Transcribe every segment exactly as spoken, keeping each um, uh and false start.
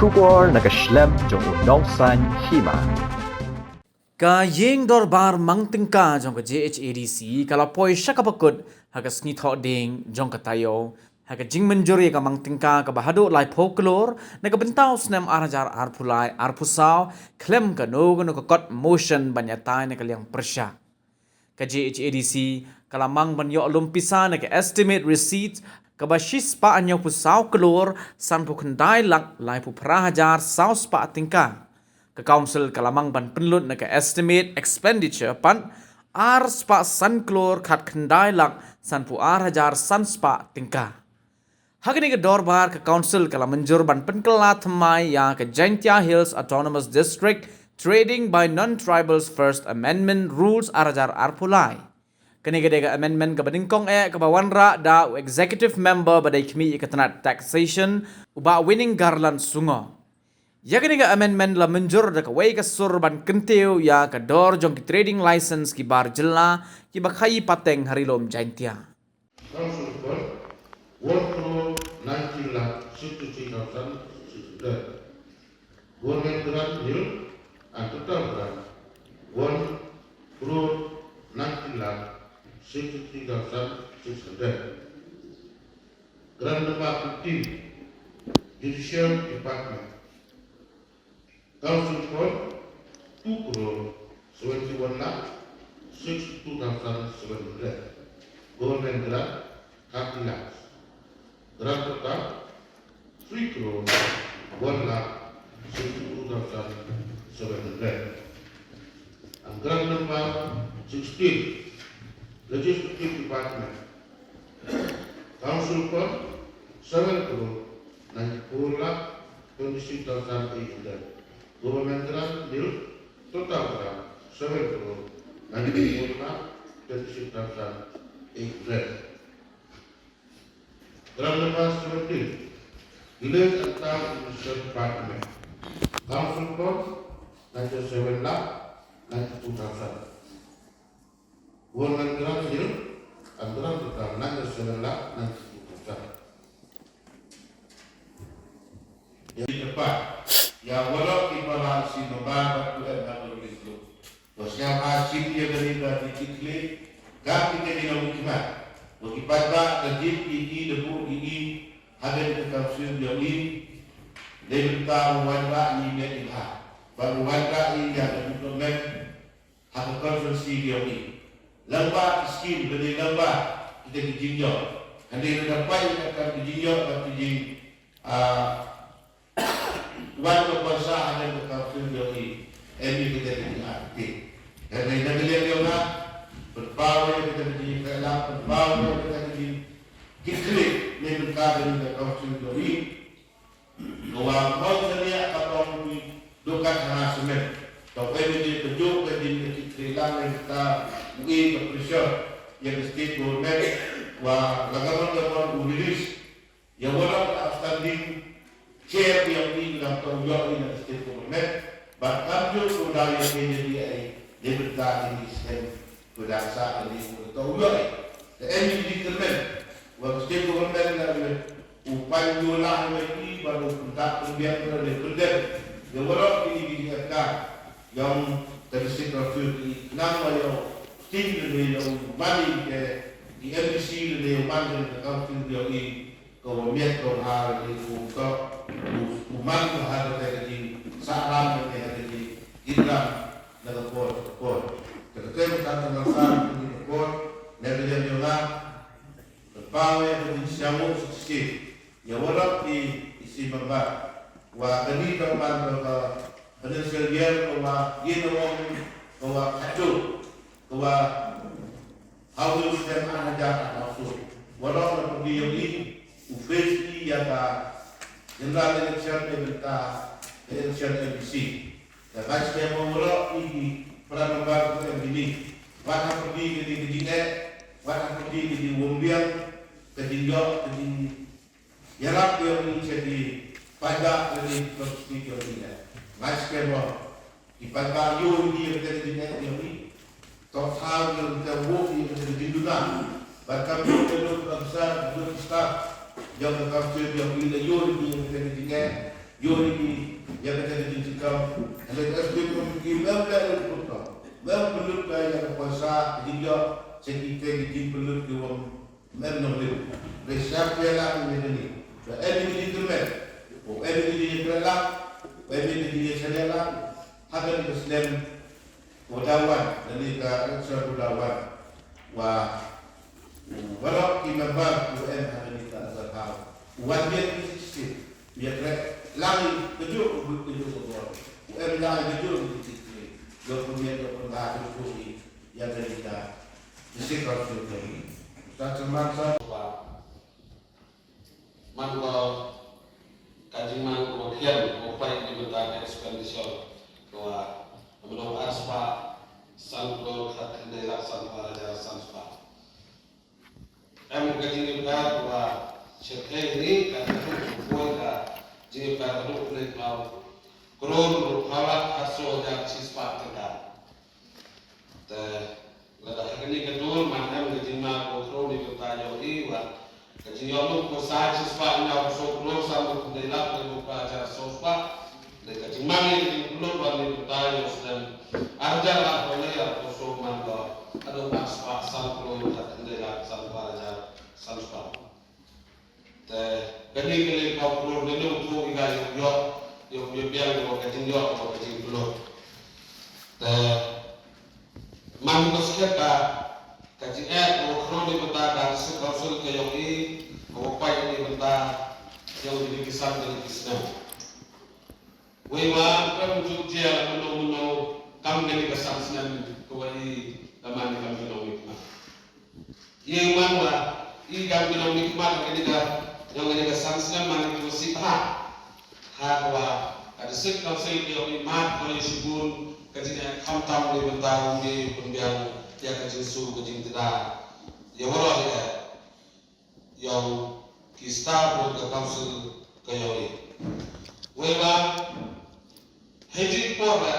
Khubor na ka shlem jong u nongsan hima. Ka ïing dorbar mang tyngka jong ka J H A D C ka la poi sha kaba kut ha ka sngi Thohdieng jong ka taïew ha ka jingmynjur ïa ka mang tyngka kaba haduh laiphew klur na ka bynta u snem ar hajar arphew lai arphew saw, khlem kano kano ka kot motion ban ïatai na ka liang pyrshah. Ka J H A D C ka la mang ban ïoh lum pisa na ka estimate receipt kaba shispah hynñiewphew saw klur sanphew khyndai lak laiphew phra hajar saw spah tyngka. Ka council ka la mang ban pynlut na ka estimate expenditure pat arspah san klur khatkhyndai lak sanphew ar hajar san spah tyngka. Ha kane ka dorbar ka council ka la mynjur ban pynkylla thymmai ïa ka Jaintia Hills Autonomous District Trading by Non-Tribals First Amendment Rules ar hajar arphew lai. Kane ka dei ka amendment kaba nyngkong eh kaba wanrah da u executive member ba dei khmih ïa ka tnat taxation, u Bah Winning Garland Sungo. Ïa kane ka amendment la mynjur da kawei ka sur ban kyntiew ïa ka dor jong ki trading license ki bar jylla kiba khaïi pateng ha Ri Lum Jaintia. Council fund, one crore ninety lakh sixty-three thousand six hundred. Government grant, nil, and total grant, one crore ninety lakh sixty-three thousand six hundred. Grant number fifteen, Judicial Department. Council fund, two crore seventy-one lakh sixty-two thousand seven hundred. Government grant, thirty lakhs. Grant total, three crore one lakh sixty-two thousand seven hundred. And grant number sixteen, Legislative Department. Council fund, seven crore ninety-four lakh twenty-six thousand eight hundred. Government grant, nil. Total grant, seven crore ninety-four lakh twenty-six thousand eight hundred. Grant number seventeen, Village and Town Administration Department. Council fund, ninety-seven lakh ninety-two thousand. Government grant, nil, and grant total ninety-seven lakh ninety-two thousand. Ïa ki pat, ïa walok ki para shi member bad u em ha ka release lo. Wa sngewbha shim ïa kane ka jingkitkhlieh, kam ki te ki nongmihkhmat. Wa ki paidbah da jin ki i da buh ki i ha kane ka council jong i. Dei bynta u wanrah i met i bha. Bad u wanrah i ïa ka development ha ka constituency jong i. Lyngba ki skim, lane lyngba kita ki jingïoh. Hynrei lada peit ïa ka ki jingïoh bad ki jing, ah, wan ka pisa ha ka council jong i. Em ïa kita ki jingaktif. Hynrei na ka liang jong nga, pynpaw ïa kita ki jingïalam, pynpaw ïa kita ki jingkitkhlieh, na ka bynta ka council jong i. Ka wa mawjaniah ka tong wi dukat hana semen. Tau kai ni ka juk ka din ka ki trilang ni ka wi ka pressure ya ka state government wa la ka mon ka mon u release. Ya wala ka outstanding share ya wi ka tau ya ni ka state government. Ba kam juk ko da ya ke ni ai ni benda ini state. Pynasa ni u to u yoi. Te em ni determine. Wa state government na u pan yola wa i ba u pynta pynbiang na le pyndem. Ya warok ki ni ki ka. Yang ka district of Turkey. Nang wa yo. Sting ni yo mani ke. Di M D C ni yo mani ke council yo i. Ka wa miat ka wa ha ni u to. U man ka ha ka te ka jing. Sa ram ni ha ka jing. Inram. Na ka por, ka por. Ka te ka sa ka sa ni ka por, na ka jam jong nga. Ka pau ya ka jin siamu suksit. Ya warap di isi mamba. Wa ka ni ka man ka ka financial year ka wa yin wong ka wa kadu ka wa Hau yu stem an hajar an hau sur. Warok na pudi yang i, u face i ya ka general election e benta election M D C. Ya ka stem warok i ki para member ko M D C. Wat ha pudi ke di ke di e, wat ha pudi ke di wong biang, ke di yok, ke di Yarap ïa u ni sha ki paidbah ïa ki konstituensi ïa u ni. Ngai skhem mo ki paidbah ïoh ïa ki ïa ka jingeh ïa u ni. To thaw ïa u te wok ïa ka jingduna. Bad kam ïoh ïa u ka officer ïa u staff ïa ka council ïa u ni ïoh ïa ki ïa ka jingeh. Ïoh ïa ka jingsikkam, hynrei ka executive committee mem leh lut pynlut, mem pynlut ka ïa ka pisa ka jingïoh sha kita ki jingpynlut ki wan, mem nonglip. Hynrei sha phi ïa lang ïa kane, ba em ïa ka jingkyrmen, ba em ïa ka jingïakren lang, ba em ïa ka jingïashaniah lang ha kane ka snem ba da wan, lane ka election ba da wan. Wa, u baroh ki member u em ha kane ka sahau, u wan biang ki sixty, u ïakren lang ïa kajuh ka bor, kajuh ka bor, u em lang ïa kajuh ka sixty. Ïoh pynmiat, ïoh pynbha kajuh ïa kane ka district council ka. Sa syrman sa. Man ka, ka jingman kaba khian kaba pait na ka bynta ka expenditure kaba, kaba long ar spah san klur khatkhyndai lak san phra hajar san spah. Em ka jingïapher kaba shyrkhei ni ka jingpoi ka jingïapher haduh khyndai phew klur hynriew phew lak khatsaw hajar shi spah tyngka. Te lada ha kane ka dur man em ka jingma ko khro ni ka ta ïoh i wa ka jingïoh lut ko sa chi spah ïa ko so klur sa mo khyndai lak ne ko ka hajar so spah. Te ka jingma ni ka jingpynlut wa ni ka ta ïoh snem ar hajar ar phew lai ar ko so man ko haduh ar spah san klur khatkhyndai lak san phew hajar san spah. Te kane ka leh ka klur ne nongthoh i ka ïoh, ïoh, ïoh, ïoh biang ïoh ka jingïoh ïoh ka jingklur. Te man ka skhet ka, ka jingeh ïoh klur ne bynta ka district council ka ïoh i, ka wa pait ne bynta ïoh i ki san ne ki snem. Wei wa pynjut jia la mano mano kam kane ka san snem ka wa i ka man kam ki nongmihkhmat. Ïa man wa i kam ki nongmihkhmat kane ka, ïa kane ka san snem man ki wa sih ha. Ha ka wa ka district council ki ïoh i mat ka ïoh shibun ka jingeh khamtam ne bynta u ngi pynbiang ïa ka jingsu ka jingtda. Ïa waroh ïa ïong ki staff ruh ka council ka ïong i. Wei ba hei jingpor la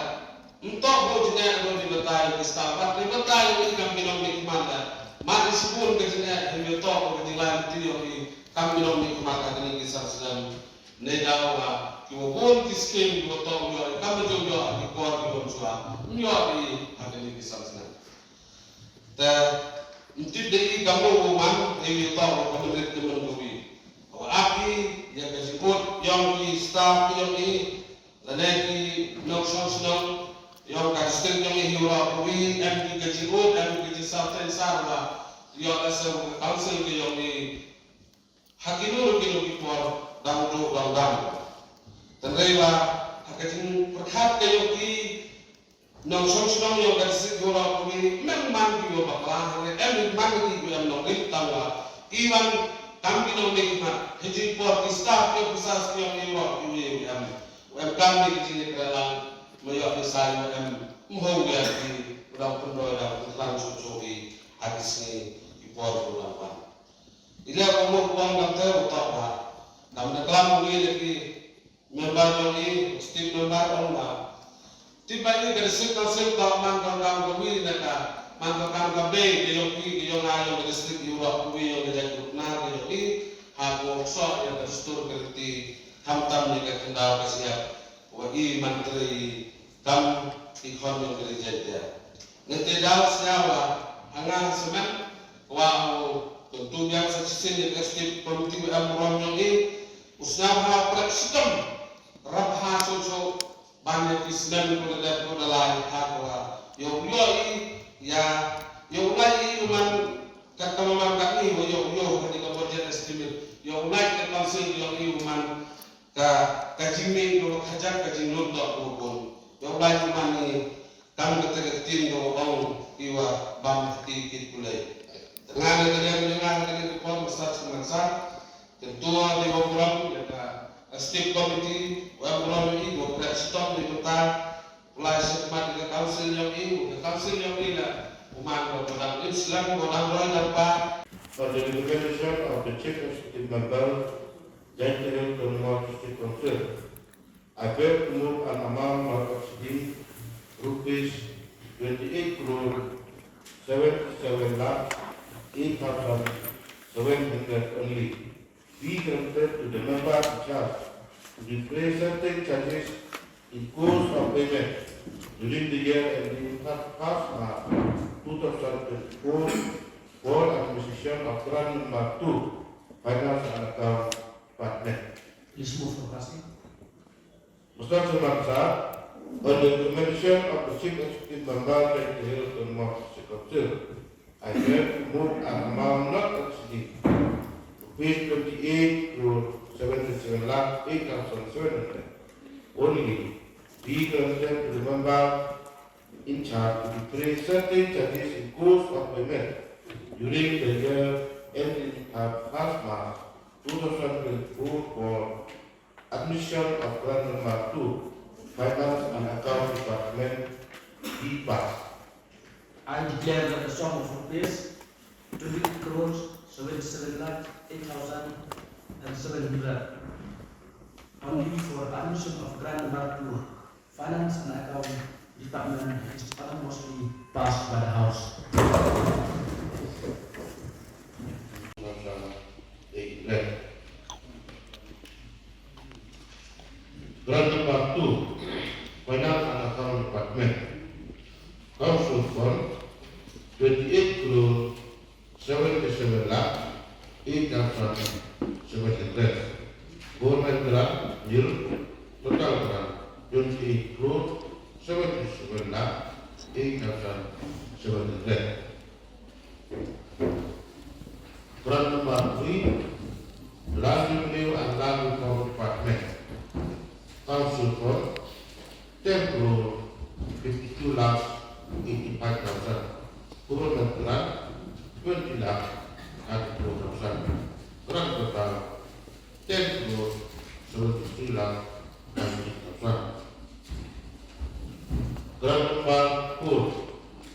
ym toh ba u jingeh ruh dei bynta ïong ki staff bad dei bynta ïong i kam ki nongmihkhmat la. Mat i shibun ka jingeh hei ïoh toh ba ka jinglai lynti ïong i kam ki nongmihkhmat ha kine ki san snem. Neidaw ba ki wa bun ki skim ki wa toh ïong i kam ba jong ïong ha ki por ki wan shuwa ym ïong i ha kine ki san snem. Te ym tip de i kam u man de i tong u ka mynrit ki myn ka wi. Wa ap i ïa ka jingkut ïong ki staff ïong i lane ki nongshong shnong ïong ka district ïong i hi u rok ka wi em ki ka jingkut em ki ka jingsarten sar wa ïong ka seng ka council ki ïong i. Ha kino kino ki por dang duh dang dang. Tang rei ba ha ka jingpyrkhat ka ïong ki nongshong shnong ïong ka district ïong rok kawei mem man ki ïong bakla hynrei em man ki ïong nongrim tang wa i wan kam ki nongmihkhmat ha jingpor ki staff ïong ki sas ïong ïong rok kawei em. Em kam ki jingïakren lang ma ïong ki sa ïong em mho ïa ki u dang pynroi dang pynrang shuh shuh i ha ki sngi ki por u dang wan. I leh ba mut u ong kam te u tok ba kam da klam u ngi da ki member jong i, state member ong ba tip ba i ka district council tok man ka kam ka wi na ka man ka kam ka bei ka yong i ka yong a yong ka district i u rok ka wi yong ka jait rup na ka yong i ha ko sok yong ka dustur ka riti khamtam ni ka khyndaw ka siap wa i man trei kam i khon yong ka ri jait dia. Ngi te daw sñiaw wa ha nga semen wa u kyntu biang sa shisien ïa ka executive committee wa em burom yong i u sñiaw ha prek sitom rap ha shuh shuh ban ïa ki snem ko da dep ko da lai ha ko wa ïoh ïoh i ïa ïoh lai i u man ka ka man ka i wa ïoh ïoh ka ni ka budget estimate ïoh lai ka council ïoh i u man ka ka jingmih ko ka jak ka jinglut dok ko bun ïoh lai u man i Kam kata ka ktien ka wa ong i wa bam hati kit kulei. Nga na ka liang nga na ka liang ka por masa sman sa. Ketua Dewan Burom ya ka Executive Committee wa burom i wa prek stom di kota. Pulai sekmat di ka council yang i wa ka council yang i la uman wa dang im slang wa dang roi dang pa. For the recommendation of the Chief Executive Member, Jaintia Hills Autonomous District Council. I beg to move an amount not exceeding rupees twenty-eight crore seventy-seven lakh eight thousand seven hundred only be granted to the member in charge Representing charges in course of payment during the year ending thirty-first March two thousand twenty-four for administration of grant number two, Finance and Account Department. Please move for passing. Mister Chairman, sir, on the recommendation of the Chief Executive Member, J T Hill Autonomous District Council, I hereby move an amount not exceeding rupees twenty-eight crore seventy-seven lakh eight thousand seven hundred only be granted to the member in charge to defray certain charges in course of payment during the year ending thirty-first March two thousand twenty-four for admission of grant number two, Finance and Account Department, be passed. I declare that the sum of rupees twenty crores seventy-seven lakh eight thousand and seven hundred only for admission of grant number two, Finance and Account Department, is unanimously passed by the House. Grant number two, Finance and Account Department. Council fund, twenty-eight crore seventy-seven lakh eight thousand seven hundred. Government grant, nil. Total grant, twenty-eight crore seventy-seven lakh eight thousand seven hundred. Grant number three, Land Revenue and Land Reform Department. Council fund, ten crore fifty-two lakh eighty-five thousand. Government grant, twenty lakh thirty-four thousand. Grant total, ten crore seventy-three lakh ninety thousand. Grant number four,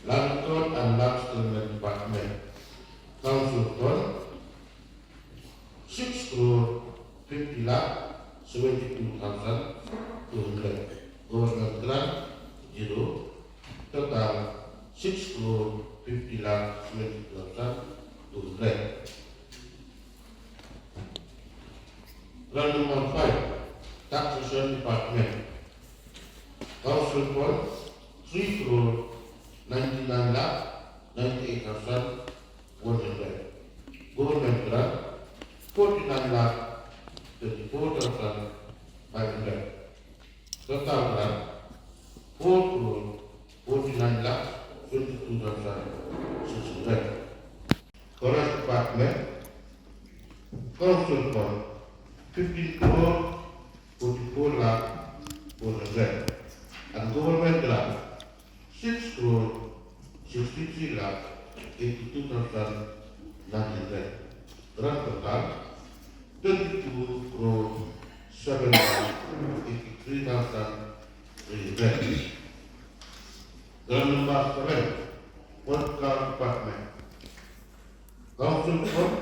Land Record and Land Settlement Department. Council fund, six crore fifty lakh seventy-two thousand two hundred. Government grant, zero. Total, six crore fifty lakh seventy-two thousand two hundred. Grant number five, Taxation Department. Council fund, three crore ninety-nine lakh ninety-eight thousand one hundred. Government grant, forty-nine lakh twenty-four thousand five hundred. Total grant, four crore forty-nine lakh twenty-two thousand six hundred. Forest Department, Council fund, fifteen crore forty-four lakh four hundred. And government grant, six crore sixty-three lakh eighty-two thousand nine hundred. Grant total, twenty-two crore seven lakh eighty-three thousand three hundred. Grant number seven, Work Department. Council fund,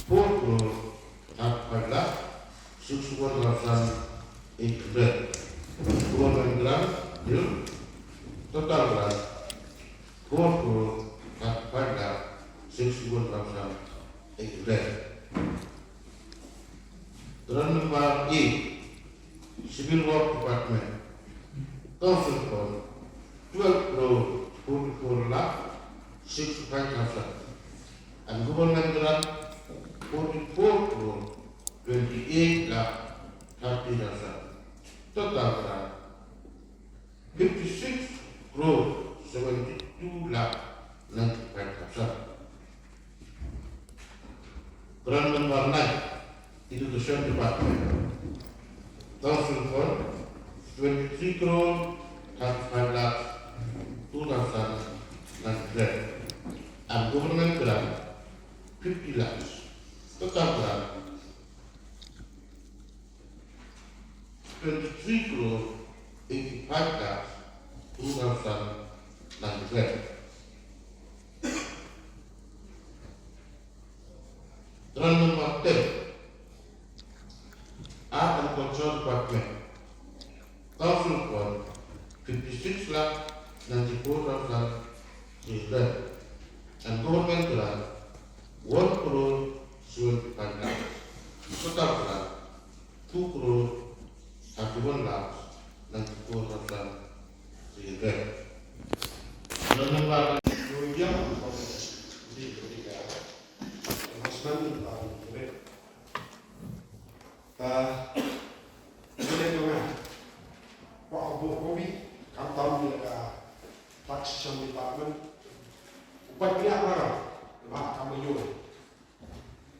four crore thirty-five lakh sixty-one thousand eight hundred. Government grant, nil. Total grant, four crore thirty-five lakh sixty-one thousand eight hundred. Grant number eight, Civil Work Department. Council fund, twelve crore forty-four lakh sixty-five thousand. And government grant, forty-four crore twenty-eight lakh thirty thousand. Total grant, fifty-six crore seventy-two lakh ninety-five thousand. Grant number nine, Education Department. Council fund, twenty-three crore thirty-five lakh two thousand nine hundred. And government grant, fifty lakhs. Total grant, twenty-three crore eighty-five lakh two thousand nine hundred. Grant number ten, Art and Culture Department. Council fund, fifty-six lakh ninety-four thousand three hundred. And government grant, one crore seventy-five lakh. Total grant, two crore Jubun la nang tutur rata ri ber. Nang nang la nang yuyang di di ka husband ta ri ber. Ta ri ber nga. Wa abu kobi kam tam di ka taxation department. Upat kena mara ma kam yuyang.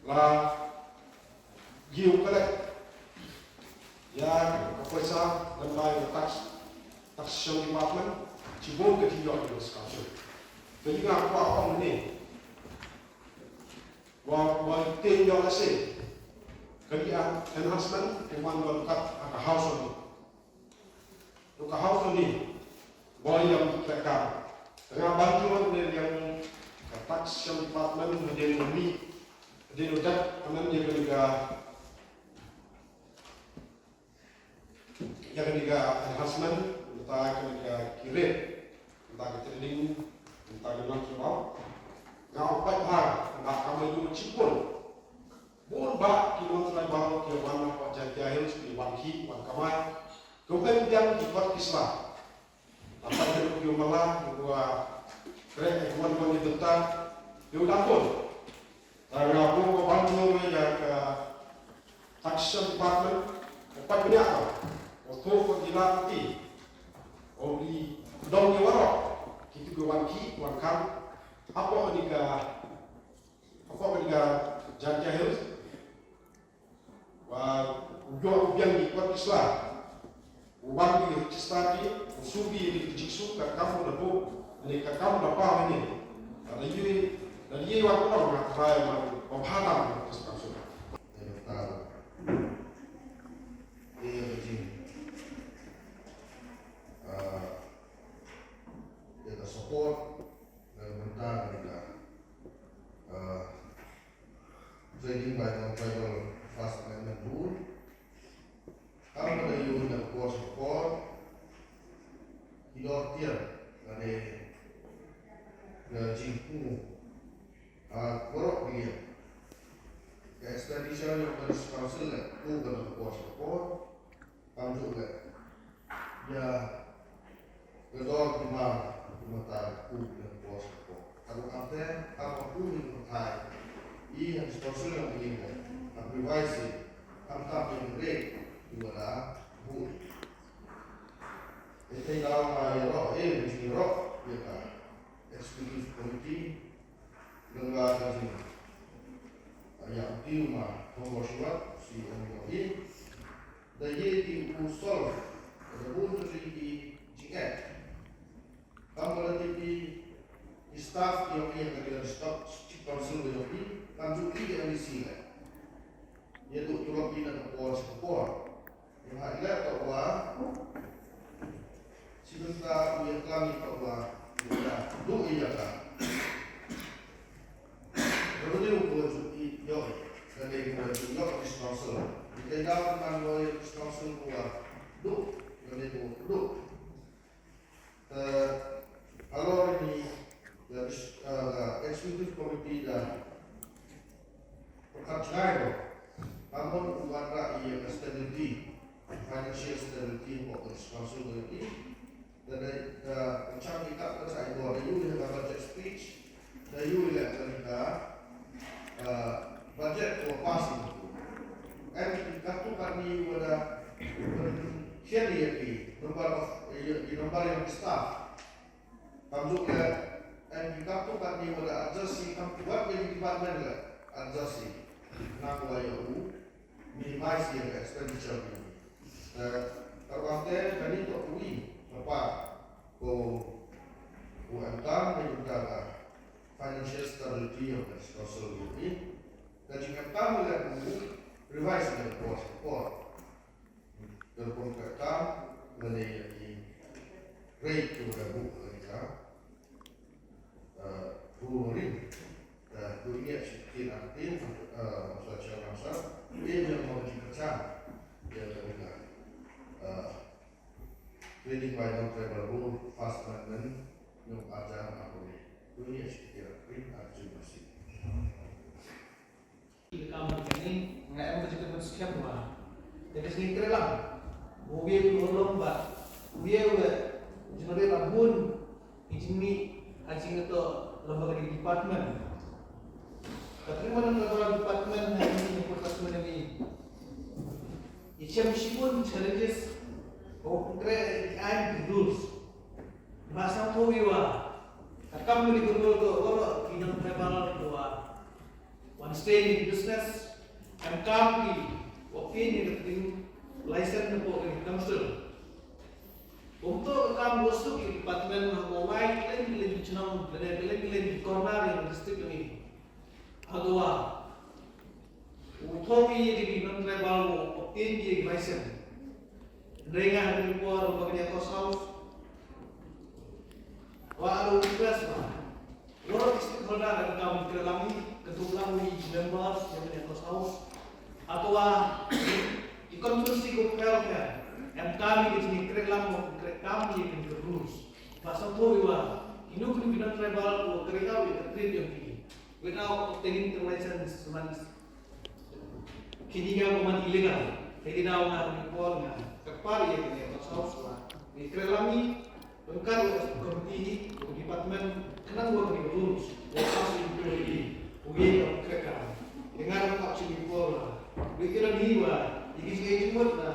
La ïoh klet ïa ka pisa lem bad ka tax, taxation department, shibun ka jingïoh ïa ka skamsuk. Ka jingïoh ka ong ne wa wa te ïoh lehse ka dei enhancement ka man wa kat ha ka house. Ruh ka hau tu ni, boi ïa ki trekkar. Nga ban tu ne ïa ka taxation department, hadien u mih, hadien u dep, anan ïa kane ka, ïa kane ka enhancement, mynta kane ka ki rate, mynta ka training, mynta ka nongkimbau. Nga ong pat ha, nga kam ïa u chipon. Bun bah ki non tribal ki wan na Jaintia Hills ki wan ki wan kamai. Ki wan biang ki kot ki sla. Dapat ki wan mala ki wan krek ki wan wan di benta. Ki wan dapur. Tang aku ko bantu ïa ka taxation department. Dapat bniah ko. Ko tu ko gila ti. Ko beli dong ni warok. Ki tu ki wan ki wan kam. Apa ni ka Hapoh ka Jaintia Hills. Wa u jor u biang ki kot ki sla. U wan ki register ki, u subi ki jingsu ka kam u da buh, ni ka kam da pa ni. Da ye, da ye wa ko ma trai ma ko bha tam ka kam su. Ni ta. Ni ka jing. Ah, ni ka support. Nang mynta nang ka, ah, trading by non-tribal First Amendment rule. Kam ka da ïoh na ka por sha ka por. Ki dor tiar lane ka jingpynku, ah, baroh ki liang. Ka expenditure jong ka District Council leh, ku ka na ka por sha ka por. Kam ju leh. Ïa ka dor ki mar ki mata ku ki por sha por. Ka dor kamte, ka ma ku ni matai. I ha discussion ïa ki ni. Ka revise i. Kam tam ïa ki rate ki wada bu. Ite daw ma ïa roh, eh, ïa roh ïa ka executive committee. Lyngba ka jing, ah, ïa u Tiew ma Thombor Shiwat, C M of the Da ye ki u solve da bun ka jingeh. Kam ka da tip ki staff ki ïoh ïa ka dei ka stock, Chief Council ba ïoh ki, kam ju ki ka M D C leh. Ïa tu tulop ki na ka por sha ka por. Ïa ha ïa ka wa. Sibynta u ïa klam ïa ka wa. Ïa ka. Du ïa ka. Ka dei u ko ju ïoh. Ka dei u ko ju ïoh District Council. Ïa ka ïa ka man wa ïa District Council ko wa. Du. Ka dei ko du. Eh, halor ni, la bis-, eh, la Executive Committee da pyrkhat jngai ba ka mon u wanrah ïa ka stability, financial stability hapoh ka District Council ka jong i. Da, da, da pynshai ïa ka, ka sa ïa ka, da ïoh ïa ka budget speech, da ïoh ïa ka, ka, ah, budget ko pass ïa ka. Em katto katne wa da pynkhih ïa ki number of, ïa, ïa number of staff. Kam ju ka, em katto katne wa da adjust ïa ka, wat ïa ki department la adjust ïa. Na ko ïa u minimize ïa ka expenditure. Eh, ka ruh te kane to u i, ka pa, ko, u em tam, ka ïa ka financial stability of the council u i. Ka jing em tam, ka u revise ka por, por. Ka ruh ka tam, ka ne ïa i rate ko da bu ka ïa ka. Eh, Ruling. Eh, dunia sikit artin, eh, masa cara masa, ini yang mau dikecam, dia kata, eh, trading by non-tribal rule, First Amendment, yang ajar apa ni. Dunia sikit artin, arjun masih. Ka kam kane nga em ka jingkyrmen skhem ba da ka jingkyrmen lang U wei u long ba u wei u generate a bun ki jingmih ha jingïatoh lyngba ka department. Ka treatment lyngba ka department ha ki department ni i chem shibun challenges. Ko kre i ain ki rules. Ba sngewthuh ïa u ka kam ni ko ko ko ki nong tribal ko wa wan stay in business. Em kam ki wa pin ni ka ting license na ko ni council. Kumto ka kam wa suk ki department na ko wai klen klen chnong klen klen klen corner in district ni. Hato wa u thong ïa ki nong tribal wa pin ïa ki license. Ringa ha ki por ba ka ko south. Wa aro request ba waroh ki stakeholder ka kam kre lang ni, ka tu lang ni members ïa ka ko south. Hato wa ki constituency ko kre kre em kam ni ki kre lang ko kre kam ni ki rules. Ba sa to wa inu ki nong tribal ko kre ka wi ka kre ïa ki without obtaining the license man. Kini nga ko man illegal. Jadi na nga ni ko nga ka par ïa ki ko south wa ni kre lang ni. Pengkar wa committee ni ko department kena wa ni rules wa pas ni ko ni. Ko ye ko kre ka. Dengan ka chini ko la. Ni kira ni wa ni ki jumut na